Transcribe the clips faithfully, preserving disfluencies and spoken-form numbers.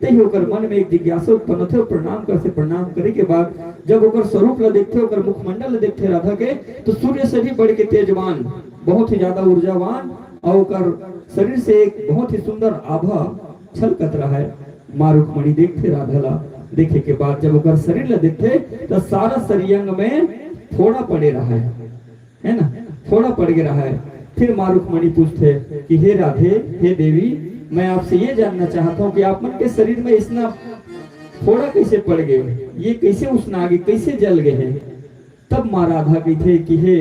ते ही ओकर मन में एक जिज्ञासा उत्पन्न होथे। प्रणाम करथे, प्रणाम करे के बाद जब ओकर स्वरूप ला देखथे, ओकर मुखमंडल ला देखथे राधा के, तो सूर्य से भी बढ़ के तेजवान, बहुत ही ज्यादा ऊर्जावान, और ओकर शरीर से एक बहुत ही सुंदर आभा छलकत रहा है। माँ रुक्मणी देखथे राधा ला, देखे के बाद जब ओकर शरीर ला देखथे, तो सारा शरीर अंग में फोड़ा पड़े रहा है, है ना, फोड़ा पड़ गया है। फिर माँ रुक्मणी पूछथे कि हे राधे, हे देवी, मैं आपसे ये जानना चाहता हूँ कि आप मन के शरीर में इतना फोड़ा कैसे पड़ गए, ये कैसे उसना आगे, कैसे जल गए हैं? तब माँ राधा कहिथे कि हे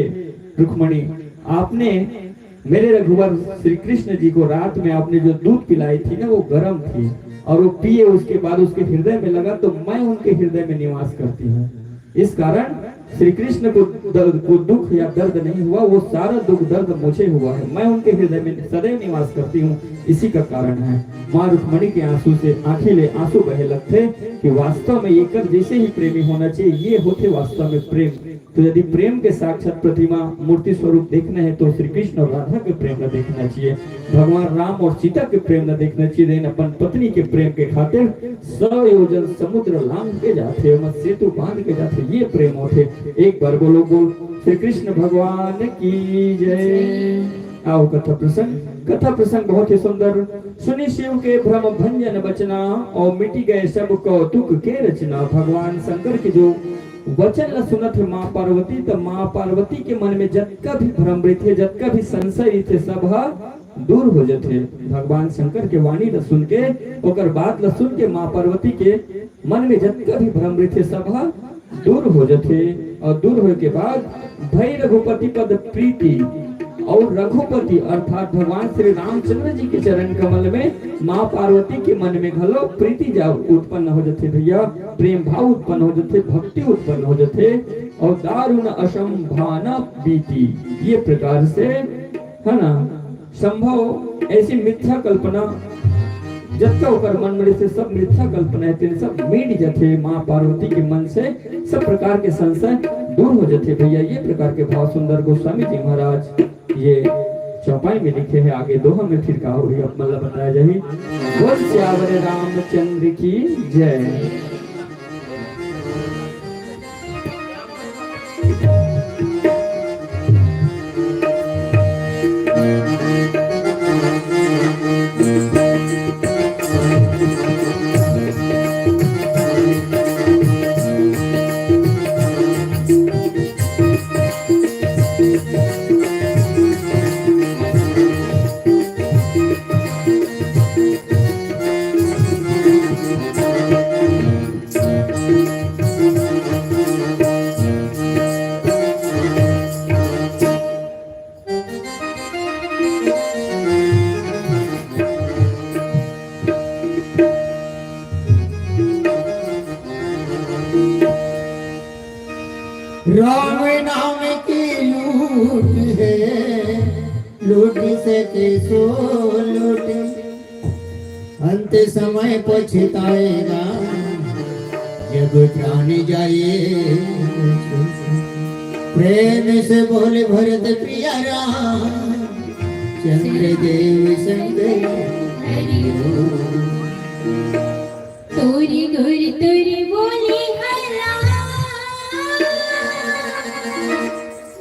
रुक्मणी, आपने मेरे रघुवर श्री कृष्ण जी को रात में आपने जो दूध पिलाई थी ना, वो गर्म थी, और वो पिए, उसके बाद उसके हृदय में लगा, तो मैं उनके हृदय में निवास करती हूँ। इस कारण श्री कृष्ण को दर्द, को दुख या दर्द नहीं हुआ, वो सारा दुख दर्द मुझे हुआ है। मैं उनके हृदय में सदैव निवास करती हूँ, इसी का कारण है। माँ रुक्मणी के आंसू से आंखी ले आंसू बहे लगथे कि वास्तव में एकर जैसे ही प्रेमी होना चाहिए, ये होथे वास्तव में प्रेम। तो यदि प्रेम के साक्षात प्रतिमा, मूर्ति स्वरूप देखना है, तो श्री कृष्ण और राधा के प्रेम ला देखना चाहिए, भगवान राम और सीता के प्रेम ला देखना चाहिए। लेकिन अपन पत्नी के प्रेम के खातिर सौ योजन समुद्र लांघ के जाथे, ओमा सेतु बांध के जाथे, ये प्रेम होथे। एक बार बोलो, बोल श्री कृष्ण भगवान की जय। आओ कथा प्रसंग, कथा प्रसंग बहुत ही सुंदर। सुनि शिव के भ्रम भंजन बचना, और मिटि गए सब कौतुक के रचना। भगवान शंकर के जो वचन ला सुनत हे माँ पार्वती, त माँ पार्वती के मन में जतका भी भ्रम रहिथे, जतका भी संशय रहिथे, सब ह दूर हो जथे। भगवान शंकर के वाणी ला सुन के, ओकर बात ला सुन के माँ पार्वती के मन में जतका भी भ्रम रहिथे, सब ह दूर हो जथे। और दूर होए के बाद भई रघुपति पद प्रीति, और रघुपति अर्थात भगवान श्री रामचंद्र जी के चरण कमल में माँ पार्वती के मन में घलो प्रीति जा उत्पन्न हो जथे भैया, प्रेम भाव उत्पन्न हो जथे, भक्ति उत्पन्न हो जथे। और दारुण असंभाना बीती, ये प्रकार से, है ना, संभव ऐसी मिथ्या कल्पना, जतका ओकर मन में से सब मिथ्या कल्पना है, तेन सब मिट जथे माँ पार्वती के मन से, सब प्रकार के संशय दूर हो जथे भैया। ये प्रकार के भाव सुंदर गोस्वामी जी महाराज ये चौपाई में लिखे हैं। आगे दोहा में फिर का होही, आप मन ला बताया जाही। बोल सियावर रामचंद्र की जय। राम नाम की लूट है, लूट सके सो लूट, अंत समय पछताएगा जब प्राण जाए। प्रेम से बोले भरत प्रिया राम, चंद्र देव संग हरिओ। तोरी गोरी तोरी बोली हरा,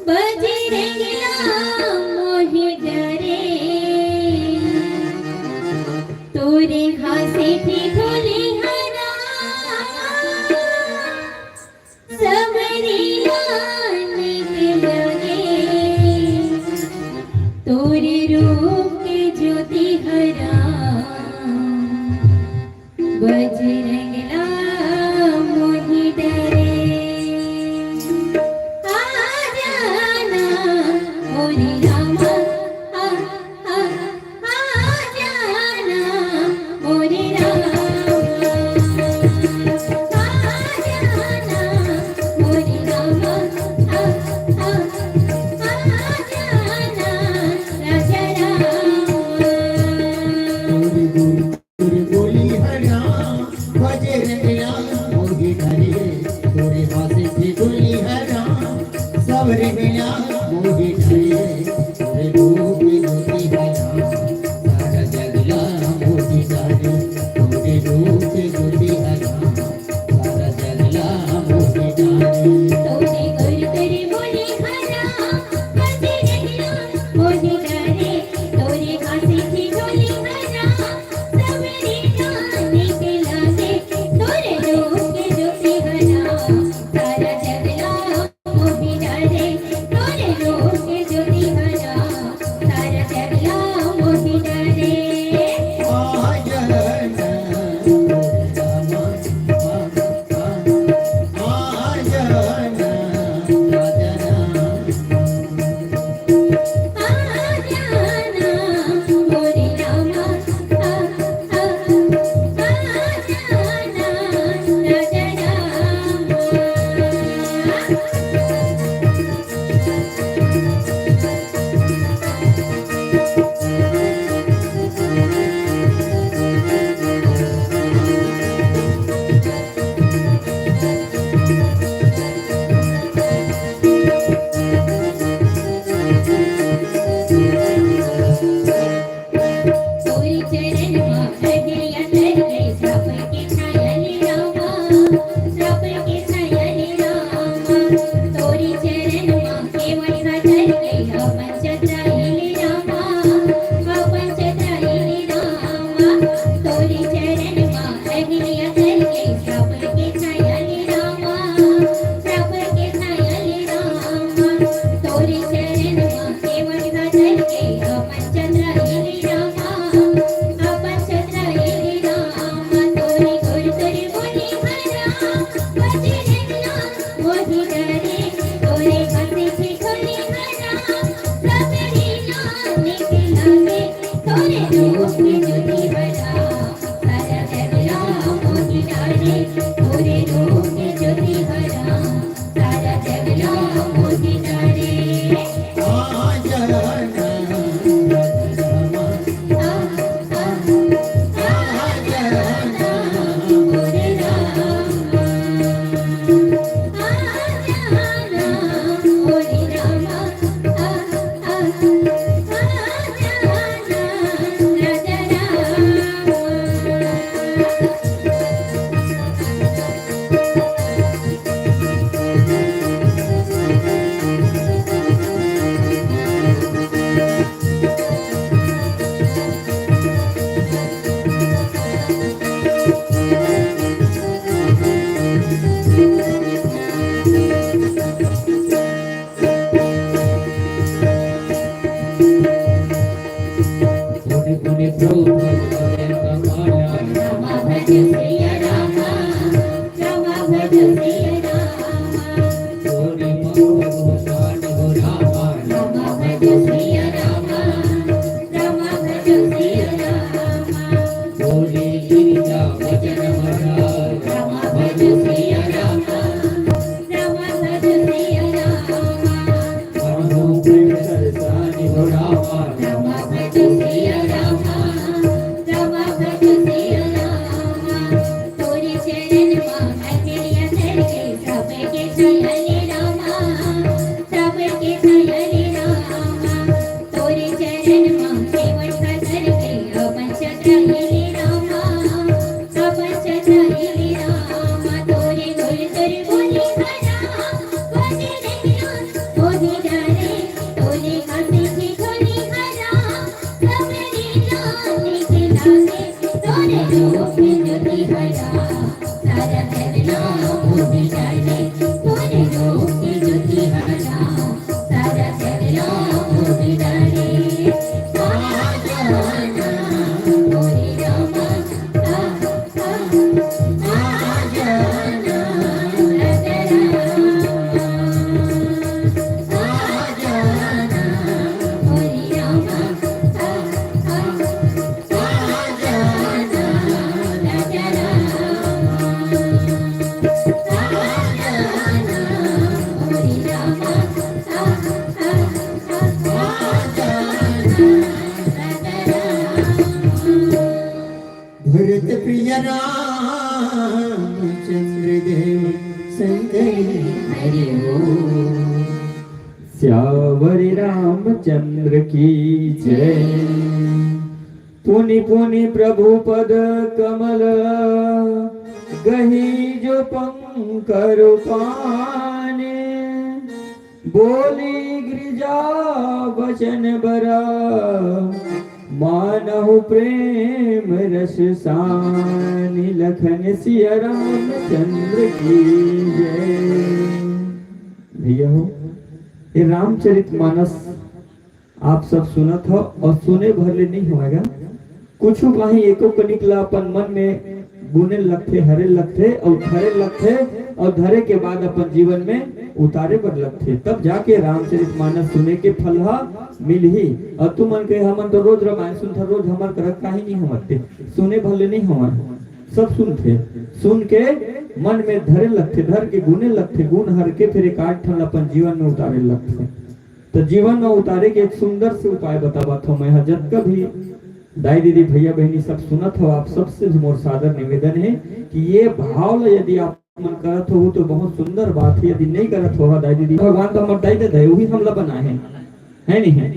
बजरंगिया मोहि डरे। तोरे हासे थी बोली हरा, समरिया निकल गे। तोरे रूप के ज्योति हरा, बजरंग ला मोहि डरे। आ जाना मोरे रामा, आ, आ, आ जाना मोरे रामा। आ जाना मोरे रामा, आ, आ, आ जाना राजा रामा। बोली हरा, बज तोरे रूप में ज्योति हरा, सारा जग ला मोहि डारे। भरत प्रिय रामचंद्र देव शंकर हरि हो। सियावर रामचंद्र की जय। पुनि पुनि प्रभु पद कमल गही जो पंकर पाने। बोली गिरिजा बचन बरा मानहु प्रेम रस सानि। लखन सिया रामचंद्र की जय। भैया हो, ये रामचरित मानस आप सब सुनत हो और सुने भर ले नहीं होएगा। कुछु कहीं एको कनिक ला अपन मन में गुने लगथे, हरे लगथे और धरे लगथे और धरे के बाद अपन जीवन में उतारे बर लगथे, तब जाके रामचरित मानस सुने के फल हा मिलही। और तुमन के हमन तो रोज रामायण सुनथन, रोज हमर करा कहीं नहीं होवत ते, सुने भर ले नहीं होवत, सब सुनथे, सुन के मन में धरे लगथे, धर के गुने लगथे, गुन हर के फिर एक आठ ठन अपन जीवन में उतारे लगथे। तो जीवन में उतारे के एक सुंदर से उपाय बतावत हूँ मैं ह। जतका भी दाई दीदी भैया बहनी सब सुनत हो, आप सबसे भी मोर सादर निवेदन है कि ये भाव ला यदि आप मन करत हो तो बहुत सुंदर बात है, यदि नहीं करत हो दाई दीदी, भगवान तो हमर दाई ददा है, वही हमला बनाए है, है नहीं है?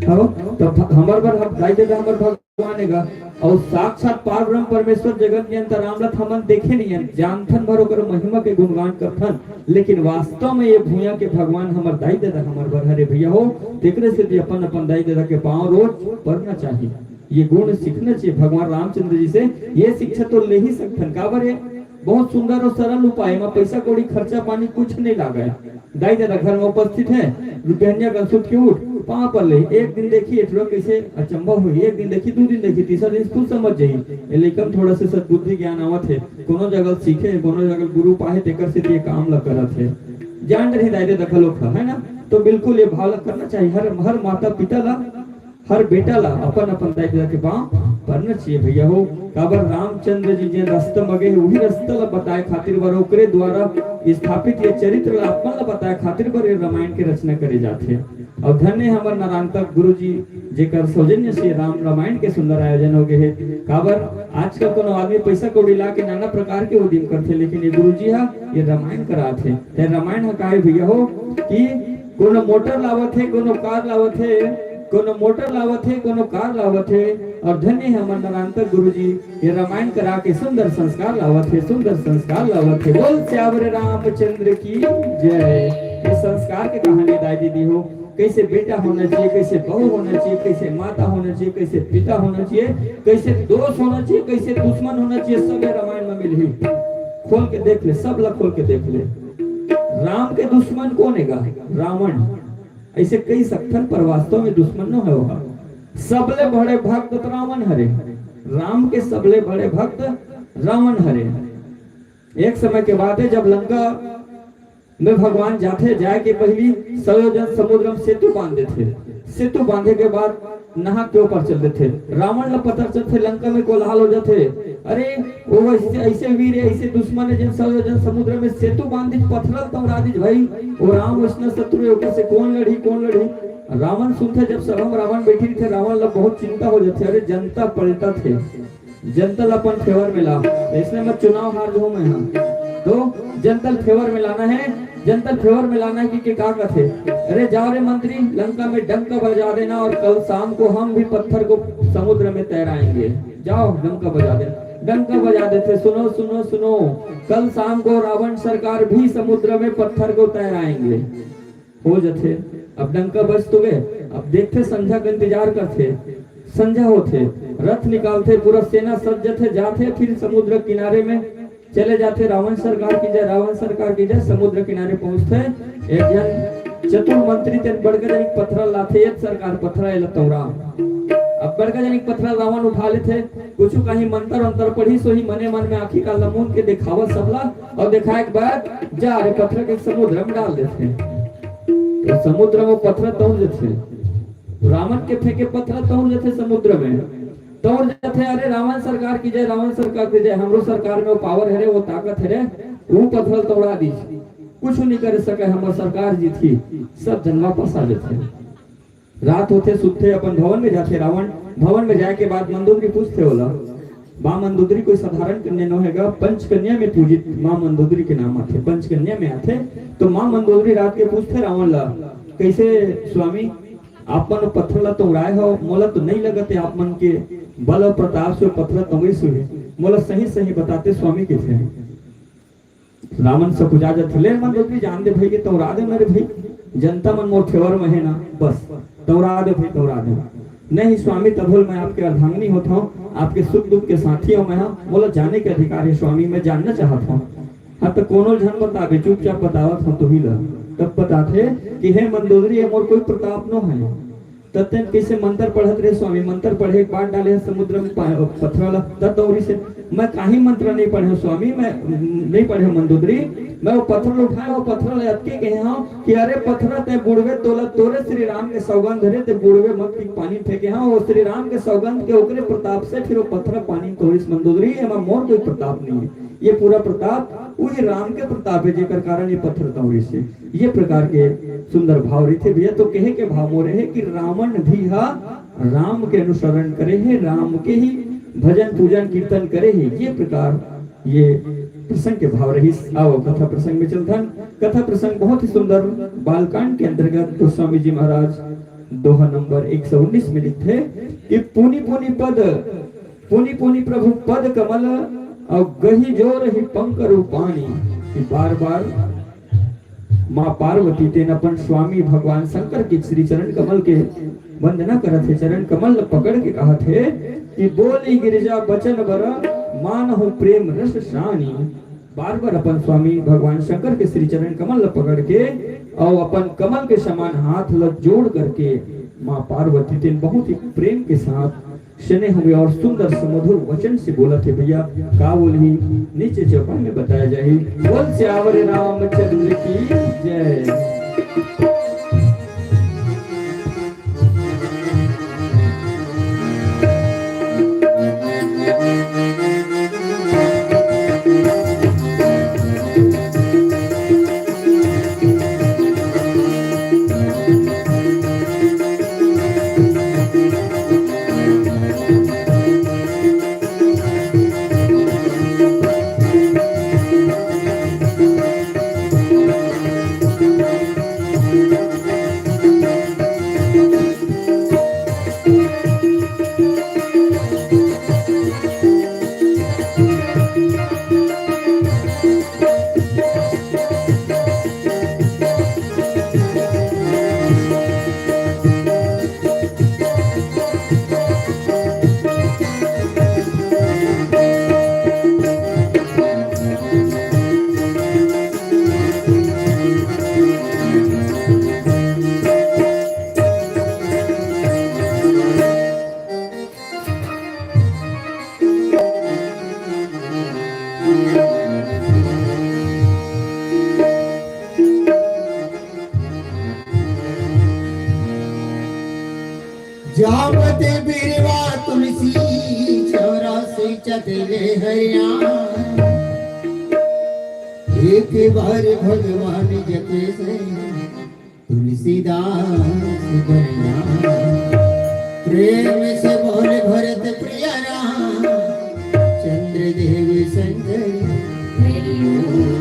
हो तो भ-, हमर बर हम दाई ददा हमर भगवान भगवान हे गा। अउ साक्षात पार ब्रह्म परमेश्वर जगत नियंता राम ला हमन देखे नइ हन, जानथन भर ओकर महिमा के गुणगान करथन, लेकिन वास्तव में ये भुइयां के भगवान हमर दाई ददा हमर बर हरे भैया हो। तेकरे सेती अपन अपन दाई ददा के पांव रोज परना चाहिए, ये गुण सीखना चाहिए। भगवान रामचंद्र जी से ये शिक्षा तो ले ही सकथन। काबर हे? बहुत सुंदर और सरल उपाय, एमा पैसा कौड़ी खर्चा पानी कुछ नहीं लागय। दाई ददा घर में उपस्थित है, बिहनिया कन सुत के उठ, पाँव पर ले, एक दिन देखी एठुरा कैसे अचंभा होई, एक दिन देखी, दू दिन देखी, तीसरा दिन खुद समझ जाही। ये लइका में थोड़ा से सद्बुद्धि ज्ञान आवत है, कोनो जगह सीखे, कोनो जगह गुरु पाहे, तेकर से ये काम ला करत है। जान रही दाई ददा घलोक ह, है ना? तो बिल्कुल ये भाव ला करना चाहिए हर, हर माता पिता ला। हर बेटा ला अपन अपन दाई ददा के पांव परना चाहिए भैया हो। काबर रामचंद्र जी जेन रास्ता म गे हे, उही रास्ता ला बताए खातिर बर, ओकरे द्वारा स्थापित ये चरित्र ला अपन ला बताए खातिर बर ये रामायण के रचना करे जाथे। अउ धन्य हे हमर नारायण तक गुरु जी, जेकर सौजन्य से राम रामायण के सुंदर आयोजन हो गे हे। काबर आजकल कोनो आदमी पैसा कौड़ी ला के नाना प्रकार के उद्यम करथे, लेकिन ये गुरु जी हा ये रामायण करात हे। ते रामायण ह का हे भैया हो कि कोनो मोटर लावत हे, कोनो कार लावत हे, कोनो मोटर लावत हे, कोनो कार लावत हे, अउ धन्य हे हमर नारायण तक गुरु जी, ये रामायण करा के सुंदर संस्कार लावत हे, सुंदर संस्कार लावत हे। बोल सियावर रामचंद्र की जय। ये संस्कार के कहानी दाई दीदी हो, कैसे बेटा होना चाहिए, कैसे बहू होना चाहिए, कैसे माता होना चाहिए, कैसे पिता होना चाहिए, कैसे दोस्त होना चाहिए, कैसे दुश्मन होना चाहिए, सब ये रामायण में मिलही। खोल के देख ले, सब ला खोल के देख ले। राम के दुश्मन कोन हे गा? रावण। ऐसे कई सकथन, पर वास्तव में दुश्मन नो हे ओहा। सबले बड़े भक्त तो रावण हरे, राम के सबले बड़े भक्त रावण हरे। एक समय के बात हे, जब लंका में भगवान जाथे, जाए के पहिली सौ योजन समुद्र में सेतु बांध देथे। सेतु बांधे के बाद नहा के ऊपर चल देथे। रावण ला पता चलथे, लंका में कोलाहल हो जाथे। अरे, वो ऐसे, ऐसे वीर हे, ऐसे दुश्मन हे, जेन सौ योजन समुद्र में सेतु बांध दिस, पथरा ल तौरा दिस भाई। वो राम वैसना शत्रु हे, ओकर से कोन लड़ही, कोन लड़ही? रावण सुनथे, जब सभा में रावण बैठे रहिथे, रावण ला बहुत चिंता हो जाथे। अरे, जनता पलटत हे, जनता ला अपन फेवर में ला, अइसने मत चुनाव हार जाहूं मैं हा। तो जनता ल फेवर में लाना हे, जनता ल फेवर में लाना हे कि, कि का कथे? अरे जाओ रे मंत्री, लंका में डंका बजा देना और कल शाम को हम भी पत्थर को समुद्र में तैराएंगे। जाओ, डंका बजा देना। डंका बजा देथे, सुनो, सुनो, सुनो, कल शाम को रावण सरकार भी समुद्र में पत्थर को तैराएंगे। हो जथे। अब डंका बज तो गे, अब देखथे, संझा के इंतजार करथे। संझा होथे, रथ निकालथे, पूरा सेना सज जथे, जाथे, फिर समुद्र किनारे में चले जाथे। रावण सरकार की जय, रावण सरकार की जय। समुद्र किनारे पहुंचथे, एक झन चतुर मंत्री तेन बड़का जनिक पथरा लाथे, "ये सरकार पथरा, एला तौरा।" अब बड़का जनिक पथरा रावण उठा लेथे, कुछु कहीं मंत्र अंतर पढ़िस होही, मने मन में आंखी काला मूंद के देखावत सबला, अउ देखाए के बाद जा रे पथरा के समुद्र में डाल देथे। तो समुद्र में पथरा तौर जथे, रावण के फेंके पथरा तौर जथे समुद्र में, तौर जथे। अरे रावण सरकार की जय, रावण सरकार की जय, हमरो सरकार में वो पावर हरे, वो ताकत हरे, वो पथरा तौरा दिस, कुछु नहीं करे सके, हमर सरकार जीतही, सब झन वापस आ जथे। रात होथे, सुतथे, अपन भवन में जाथे रावण। भवन में जाए के बाद मंदोदरी पूछथे ओला, "माँ मंदोदरी कोई साधारण कन्या नो हे गा, पंचकन्या में पूजित माँ मंदोदरी के नाम आथे, पंचकन्या में आथे।" तो माँ मंदोदरी रात के पूछथे रावण ला, "कैसे स्वामी, आप मन पत्थर ला तौराए हो, मोला तो नहीं लगत हे आप मन के बल और प्रताप से पत्थर तौरिस होही, मोला सही सही बताते स्वामी," कथे। रावण सकुचा जथे, "ले मंदोदरी, जान दे भाई, के तौरा दे मेरे भाई, जनता मन मोर फेवर में हे ना, बस तौरा दे भाई, तौरा दे।" "नहीं स्वामी, तभो ले मैं आपके अर्धांगिनी होत हूँ, आपके सुख दुख के साथी हूँ मैं, हाँ, मोला जाने के अधिकार हे स्वामी, मैं जानना चाहत हूँ।" "हाँ, तो कोनो झन बताबे, चुपचाप बतावत हूँ तुही ला।" तब बताथे कि, "हे मंदोदरी, ये मोर कोई प्रताप नो हे।" त तेन कइसे मंत्र पढ़त रहे स्वामी, मंत्र पढ़े के बाद डाले हे समुद्र में पा-, पथरा ला, त तौरिस हे। "मैं काही मंत्र नहीं पढ़े हूँ स्वामी, मैं नहीं पढ़े हूँ मंदोदरी, मैं वो पथरा ला उठाए, वो पथरा ला अतके कहे हूँ कि अरे पथरा, ते बुड़वे, तोला तोरे श्री राम के सौगंध हरे, ते बुड़वे मत कि पानी फेंके हूँ, वो श्री राम के सौगंध के ओकरे प्रताप से फिर वो पथरा पानी तौरिस मंदोदरी, एमा मोर कोई प्रताप नहीं हे, ये पूरा प्रताप उही राम के प्रताप हे, जेकर कारण ये पथरा तौरिस हे।" ये प्रकार के सुंदर भाव रहिथे भैया। तो कहे के भाव मोर हे कि रावण भी हा राम के अनुसरण करे हे, राम के ही भजन पूजन कीर्तन करे हे। ये प्रकार ये प्रसंग के भाव रहिस। आओ कथा प्रसंग में चलथन। कथा प्रसंग बहुत ही सुंदर, बालकांड के अंतर्गत गोस्वामी जी महाराज दोहा नंबर एक सौ उन्नीस में लिखथे कि पुनि पुनि पद, पुनि पुनि प्रभु पद कमल, अउ गहि जोर ही पंक रूपानी, कि बार बार माँ पार्वती तेन अपन स्वामी भगवान शंकर के श्री चरण कमल के वंदना करत हे, चरण कमल ल पकड़ के कहत हे कि "बोली गिरिजा बचन बर, मानहु प्रेम रस सानी।" बार बार अपन स्वामी भगवान शंकर के श्री चरण कमल ल पकड़ के अउ अपन कमल के समान हाथ ल जोड़ करके माँ पार्वती तेन बहुत ही प्रेम के साथ स्नेह हुए और सुंदर सुमधुर वचन से बोलत हे भैया। का बोलही, नीचे चौपाई में बताया जाही। बोल सियावर रामचंद्र की जय। जामत बिरवा तुलसी चौरासी चतले हरिया। एक बार भगवान जपे से तुलसीदास बनिया। प्रेम से बोल भरत प्रिय राम, चंद्रदेव शंकर हरि ओम।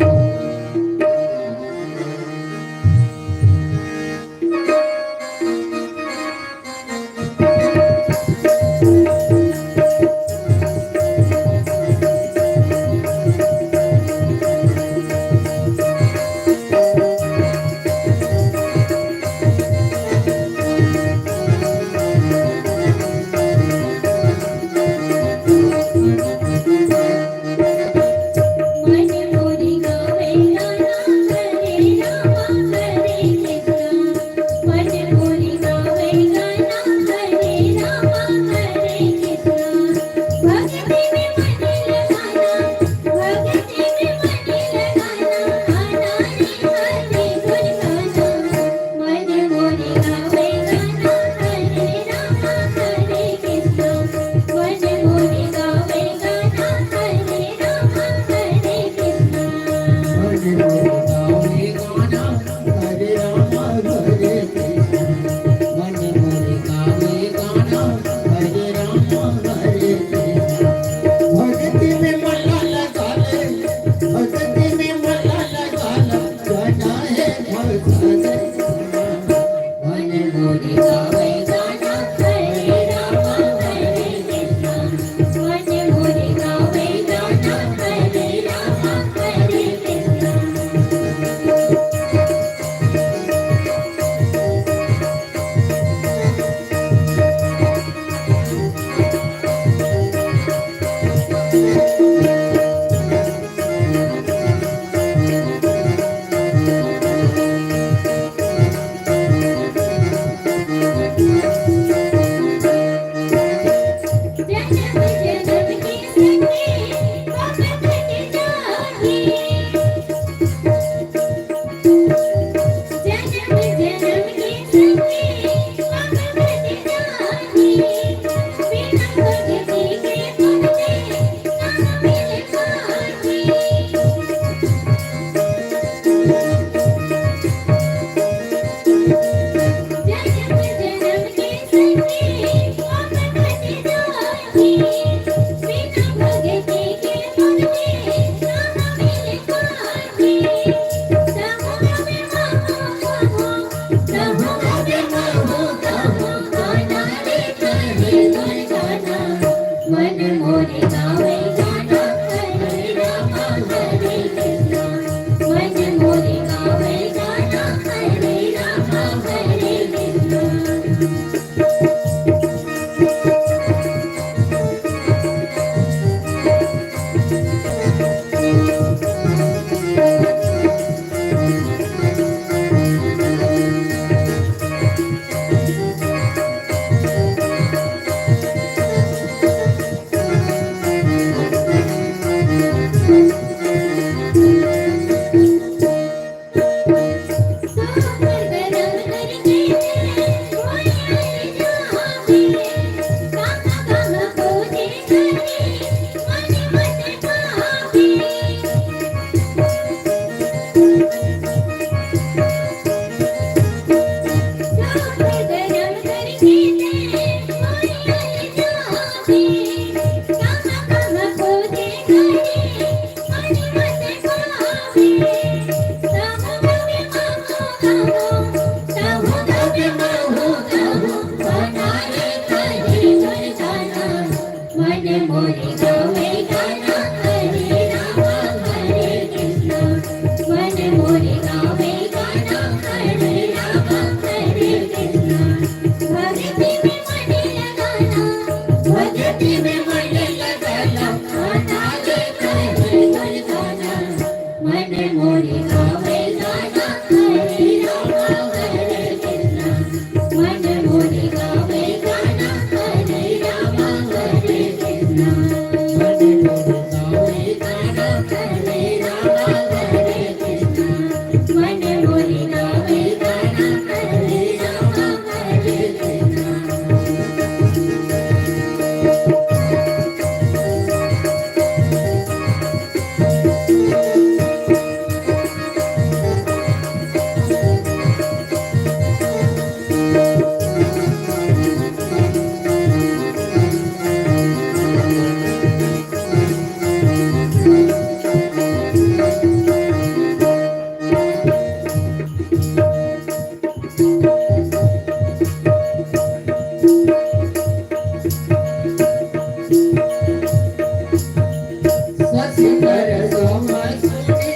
शिखर सम सुनि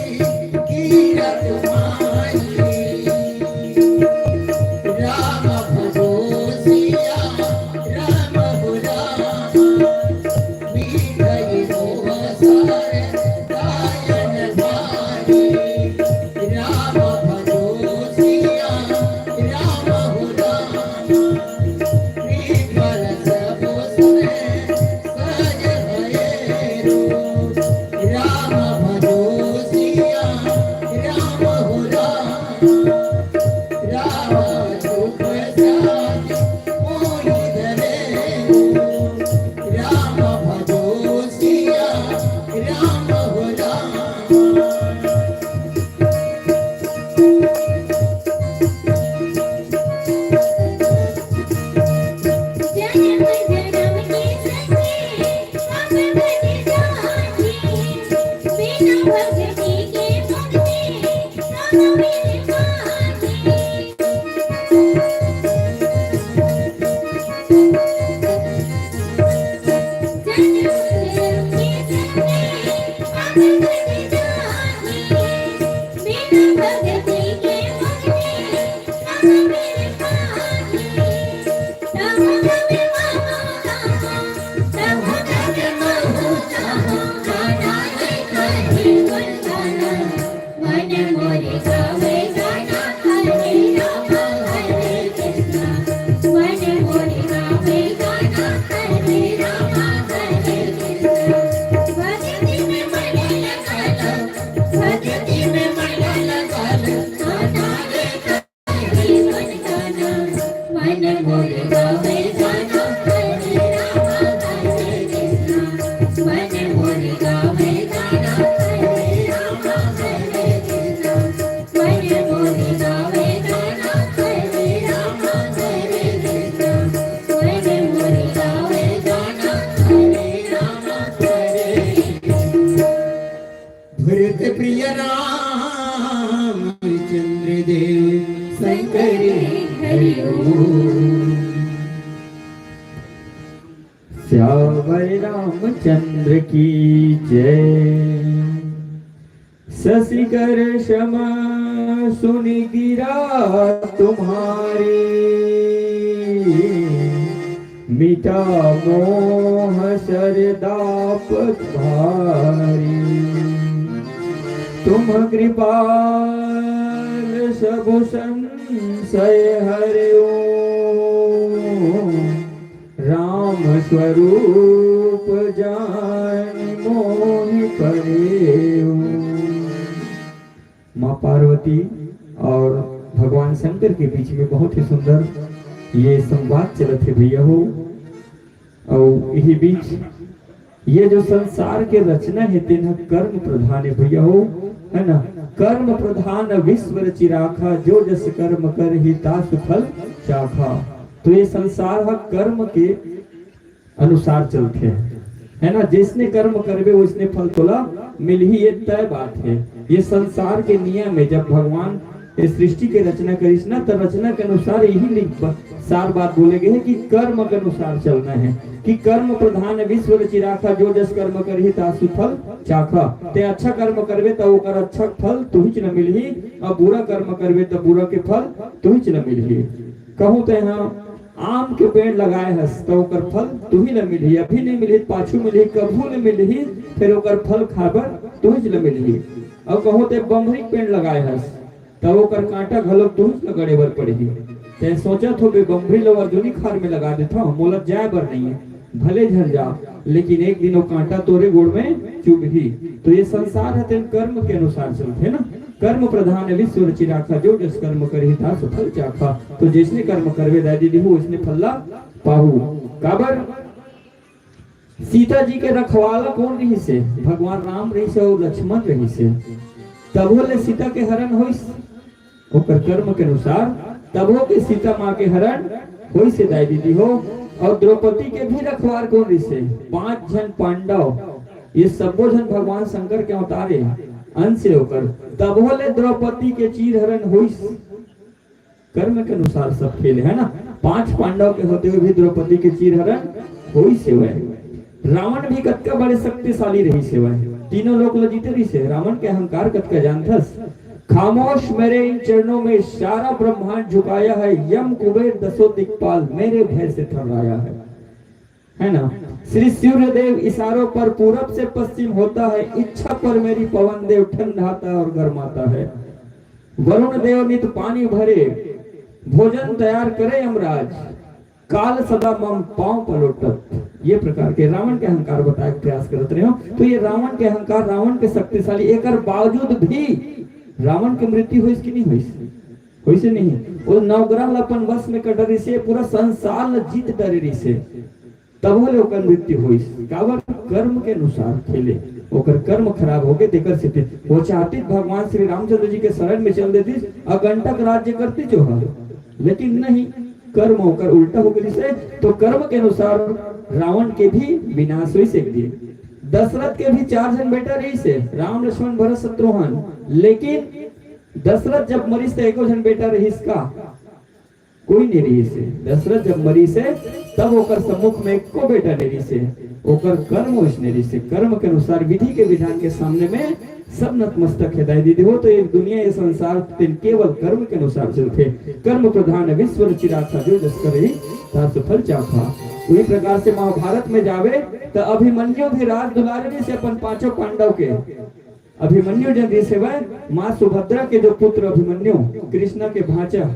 कीरत माही। राम भजो सिया राम हो राम। मीठई मोह सर गायन गाही। राम भजो सिया राम हो राम। मीठल सब सुने सज भये रूप। राम भजो सिया राम हो राम। राम चुप साथ मोहि धरे रूप। राम भजो सिया राम हो राम। भरत प्रिय रामचंद्र देव शंकर हरि ओम। श्यावर रामचंद्र की जय। शशिकर सम सुनि गिरा तुम्हारी, मिटा मोह सरदाप भारी। तुम कृपाल सबु संशय हरयो, राम स्वरूप जानि मोहि परेउ। माँ पार्वती और भगवान शंकर के बीच में बहुत ही सुंदर ये संवाद चलत हे भैया हो। और यही बीच ये जो संसार के रचना हे तेन ह कर्म प्रधान हे भैया हो, है ना? कर्म प्रधान विश्व रचि राखा, जो जस कर्म करही तासु फल चाखा। तो ये संसार ह कर्म के अनुसार चलथे, है ना? जैसने कर्म करबे वैसने फल तोला मिलही, ये तय बात हे। ये संसार के नियम हे। जब भगवान ये सृष्टि के रचना करिस ना, त रचना के अनुसार यही नि-, ब-, सार बात बोले गए हे कि कर्म के अनुसार चलना हे, कि कर्म प्रधान विश्व रचि राखा, जो जस कर्म करही तासु फल चाखा। ते अच्छा कर्म करबे त ओकर अच्छा फल तुहिच ल मिलही, और बुरा कर्म करबे त बुरा के फल तुहिच ल मिलही। कहूँ ते ह आम के पेड़ लगाए हस, त ओकर फल तुही ल मिलही, अभी नहीं मिलही, पाछू मिलही, कभू नहीं मिलही, फिर ओकर फल खाए बर तुहीच ल मिलही। अउ कहूँ ते बम्हरी के पेड़ लगाए हस, त ओकर कांटा घलो तुहीच ल गड़े बर पड़ही। ते सोचत होबे, बम्हरी ल अर्जुनी खार में लगा देथव, मोला जाए बर नहीं है, भले झन जा, लेकिन एक दिन वो कांटा तोरे गोड़ में चुभही। तो ये संसार ह तेन कर्म के अनुसार चलथे ना। कर्म प्रधान विश्व रचि राखा, जो जस कर्म करही तासु फल चाखा। तो जैसने कर्म करबे दाई दीदी हो, वैसने फल ला पाहू। काबर? सीता जी के रखवाला कोन रहिस हे? भगवान राम रहिस हे अउ लक्ष्मण रहिस हे। तभो ले सीता के हरण होइस, ओकर कर्म के अनुसार तभो के सीता माँ के हरण होइस हे दाई दीदी हो। अउ द्रौपदी के भी रखवार कोन रहिस हे? पांच झन पांडव, ये सब्बो झन भगवान शंकर के अवतार हे, अंश हे ओकर। तभो ले द्रौपदी के चीर हरण होइस। कर्म के अनुसार सब खेल हे ना। पांच पांडव के होते हुए भी द्रौपदी के चीर हरण होइस हेवय। रावण भी कतका बड़े शक्तिशाली रहिस हेवय, तीनों लोक ल जीते रहिसे। रावण के अहंकार कतका जानथस? खामोश मेरे इन चरणों में सारा ब्रह्मांड झुकाया है, यम कुबेर दसों दिक्पाल मेरे भय से थर्राया है, है ना? श्री सूर्य देव इशारों पर पूरब से पश्चिम होता है, इच्छा पर मेरी पवन देव ठंडाता और गर्माता है। वरुण देव नित पानी भरे, भोजन तैयार करे यमराज, काल सदा मम पांव पलोटत। ये प्रकार के रावण के अहंकार बताए के प्रयास करत रहे हो। तो ये रावण के अहंकार, रावण के शक्तिशाली, एकर बावजूद भी रावण के मृत्यु होइस कि नहीं होइस? होइसे नहीं। वो नवग्रह ल अपन वश में कर डरिस हे, पूरा संसार ल जीत डरे रहिस हे, तभो ले ओकर मृत्यु होइस। काबर? कर्म के अनुसार खेले, ओकर कर्म खराब हो गए, तेकर सेती वो चाहतिस भगवान श्री रामचंद्र जी के शरण में चल देतिस, अकंटक राज्य करतिस जो है, लेकिन नहीं, कर्म ओकर उल्टा हो गए से, तो कर्म के अनुसार रावण के भी विनाश होइस एक दिन। दशरथ के भी चार झन बेटा रहिस हे, राम, लक्ष्मण, भरत, शत्रुघ्न, लेकिन दशरथ जब मरिस त एको झन बेटा रहिस का? कोई नहीं रहिस हे। दशरथ जब मरिस हे, तब ओकर सम्मुख में एको बेटा नहीं रहिस हे। ओकर कर्म वैसने रहिस हे। कर्म के अनुसार, विधि के विधान के सामने में सब नतमस्तक हे। दाई दीदी हो, तो ये दुनिया, ये संसार तेन केवल कर्म के अनुसार चलथे। कर्म प्रधान विश्व रचिराखा, जो जस करही तास फल चाखा। वही प्रकार से महाभारत में जावे, तो अभिमन्यु भी राज दुलारे रहिस हे अपन पांचों पांडव के। अभिमन्यु जन रहिस हे, माँ सुभद्रा के जो पुत्र अभिमन्यु, कृष्णा के भांचा,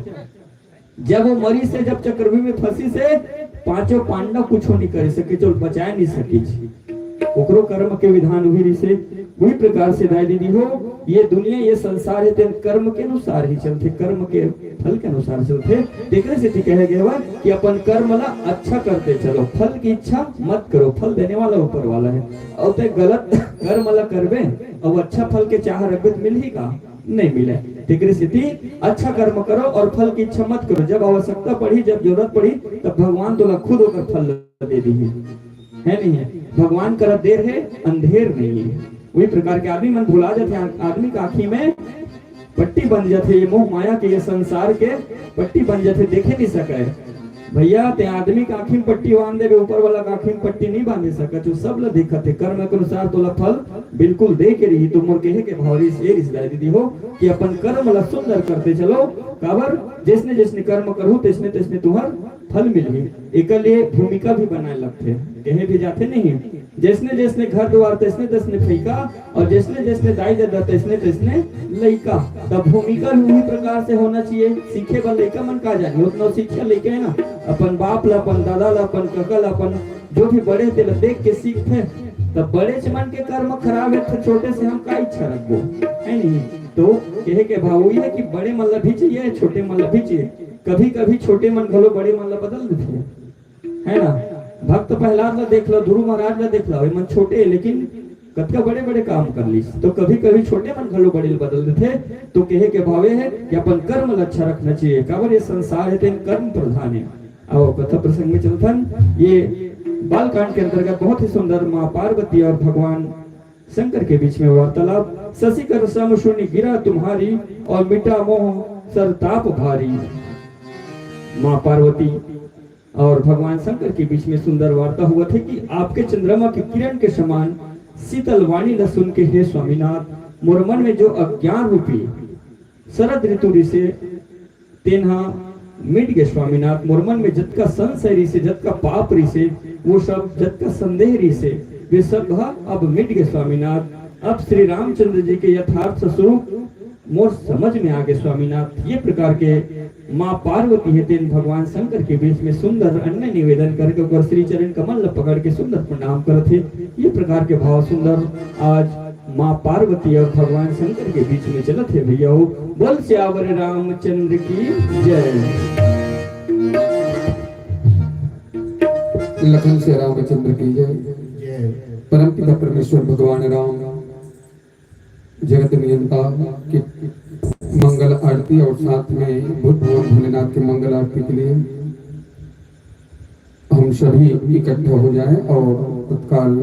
जब वो मरिस हे, जब चक्रव्यूह में फंसिस हे, पांचों पांडव कुछो नहीं कर सके, जो बचाए नहीं सके। ओकरो कर्म के विधान वही रहिस हे। वही प्रकार से दाई दीदी हो, ये दुनिया, ये संसार हे, तेन कर्म के अनुसार ही चलथे, कर्म के फल के अनुसार चलथे। तेकरे सेती कहे गए हवय कि अपन कर्म ला अच्छा करते चलो, फल की इच्छा मत करो, फल देने वाला ऊपर वाला है। और ते गलत कर्म ला करबे और अच्छा फल के चाह रखबे, तो मिलही का? नहीं मिले। तेकरे सेती अच्छा कर्म करो और फल की इच्छा मत करो। जब आवश्यकता पड़ी, जब जरूरत पड़ी, तब भगवान तोला खुद ओकर फल दे दिही, है नहीं है? भगवान करा देर है, अंधेर नहीं है। वही प्रकार के आदमी मन भुला जाथे, आ-, आदमी का आँखी में पट्टी बंध जाथे, ये मोह माया के, ये संसार के पट्टी बन जाथे, देखे नहीं सके। भैया, ते आदमी का आँखी में पट्टी बांध देबे, ऊपर वाला का आँखी में पट्टी नहीं बांधे सकत, जो सब ला दिखत है। कर्म के अनुसार तोला फल बिल्कुल दे के रही। तो मोर कहे के भाव रहिस, ये रहिस दाई दीदी हो, कि अपन कर्म ला सुंदर करते चलो। काबर? जैसने जैसने कर्म करहू, तैसने तैसने तुहर फल मिलही। एकर लिए भूमिका भी बनाए लगथे, कहे भी जाथे नहीं, जैसने जैसने घर दुआर तैसने तैसने फैका, और जैसने जैसने दाई ददा तैसने तैसने लइका। तब भूमिका भी उही प्रकार से होना चाहिए। सीखे बर लइका मन का जानी, ओतना सीखे लइका है ना, अपन बाप ला, अपन दादा ला, अपन कका ला, अपन जो भी बड़े तेला देख के सीखथे। तब बड़ेच मन के कर्म खराब है, तो छोटे से हम का इच्छा रखबो, है नहीं? तो कहे के भाव ये है कि बड़े मन ला भी चाहिए, छोटे मन ला भी चाहिए। कभी कभी छोटे मन घलो बड़े मन ला बदल देथे, है ना? भक्त प्रहलाद ला देख लो, ध्रुव महाराज ला देख लो, ये मन छोटे है, लेकिन कतका बड़े बड़े काम कर लीस। तो कभी कभी छोटे मन घलो बड़े ला बदल देथे। तो कहे के भाव ये है कि अपन कर्म ला अच्छा रखना चाहिए। काबर? ये संसार है, तेन कर्म प्रधान है। आओ, कथा प्रसंग में चलथन। ये बालकांड के अंतर्गत बहुत ही सुंदर माँ पार्वती और भगवान शंकर के बीच में वार्तालाप। शशिकर सम शून्य गिरा तुम्हारी, और मिटा मोह सरताप भारी। माँ पार्वती और भगवान शंकर के बीच में सुंदर वार्ता होवत हे कि आपके चंद्रमा के किरण के समान शीतल वाणी ला सुन के, हे स्वामीनाथ, मोर मन में जो अज्ञान रूपी शरद ऋतु रिसे, तेन ह मिट गे स्वामीनाथ। मोर मन में जतका संशय रिसे, जतका पाप रिसे, वो सब, जतका संदेह रिसे, वे सब ह अब मिट गे स्वामीनाथ। अब श्री रामचंद्र जी के यथार्थ स्वरूप मोर समझ में आ गे स्वामीनाथ। ये प्रकार के माँ पार्वती हे, तेन भगवान शंकर के बीच में सुंदर अन्य निवेदन करके ओकर श्री चरण कमल ल पकड़ के सुंदर प्रणाम करत हे। ये प्रकार के भाव सुंदर आज माँ पार्वती और भगवान शंकर के बीच में चलत हे भैया हो। बोल सियावर रामचंद्र की जय। लखन से रामचंद्र की जय। जय। परमपिता परमेश्वर भगवान राम जगत नियंता की मंगल आरती और साथ में भूत भवन भोलेनाथ की मंगल आरती के लिए हम सभी इकट्ठा हो जाएं और तत्काल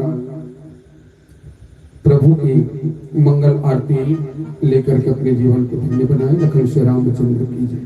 प्रभु की मंगल आरती लेकर के अपने जीवन को धन्य बनाएं। लखन से रामचंद्र की जय।